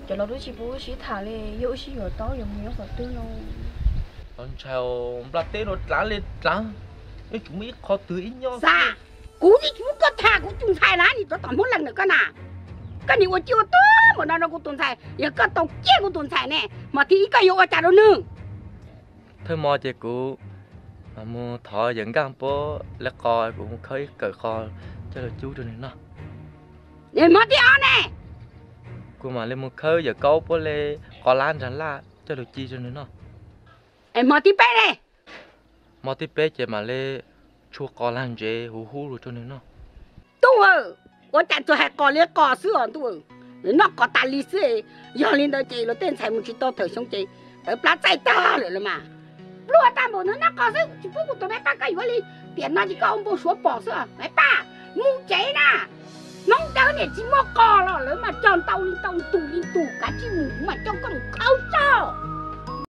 Cov los twb tsis pub wb sib tham li, yog wb sib yuav tau yuav mus nyob qhov twg no? Los ntshai nplaj teb no dlaav li dlaav, yeej tsis muaj ib qho twg ib nyob xwb. Kuv yeej tsis pub koj tham kuv tus ntxhais na, nim rov tom Hmoob Leeg ntawm koj na. Koj nim ua ciaj ua tuag npaum no rau kuv tus ntxhais, yog koj tau ciaj kuv tus ntxhais ne, hmo thib ib koj yuav ua cas rau nws? Thawj hmo ces kuv mus thov yawm Nkaj Puab li qos, kuv mus khawb ib kawm qos coj los cub rau nws noj. Hmo thib ob ne? Kuv mam li mus khawb yawm Kaub Puab li qos lab ntsag laj coj los ci rau nws noj. Es hmo thib peb ne? Hmo thib peb ces mam li tshua qos lag ntsev huv hub los rau nws noj. Tub aw, ua cas tsuas hais qos li qos xwb os ntuj aw, nws noj qos tas li xwb. Yog li ntawd ces luag tej ntxhais mus tsis tau thawm xyoo ces tawv plab txaij tag lawm los mas. Pluag tag npaum nws noj qos xwb, tsis pub kuv tus Maiv Paj koj yuav li. Tiam no ces koj ua npau suav pom xwb Maiv Paj. Mus tsev na, Hmoob Dawb niam txiv muab qos los lawv mas cog ntau li ntau, tus li tus, kav tsij mus kuv mam coj koj mus khawb tso.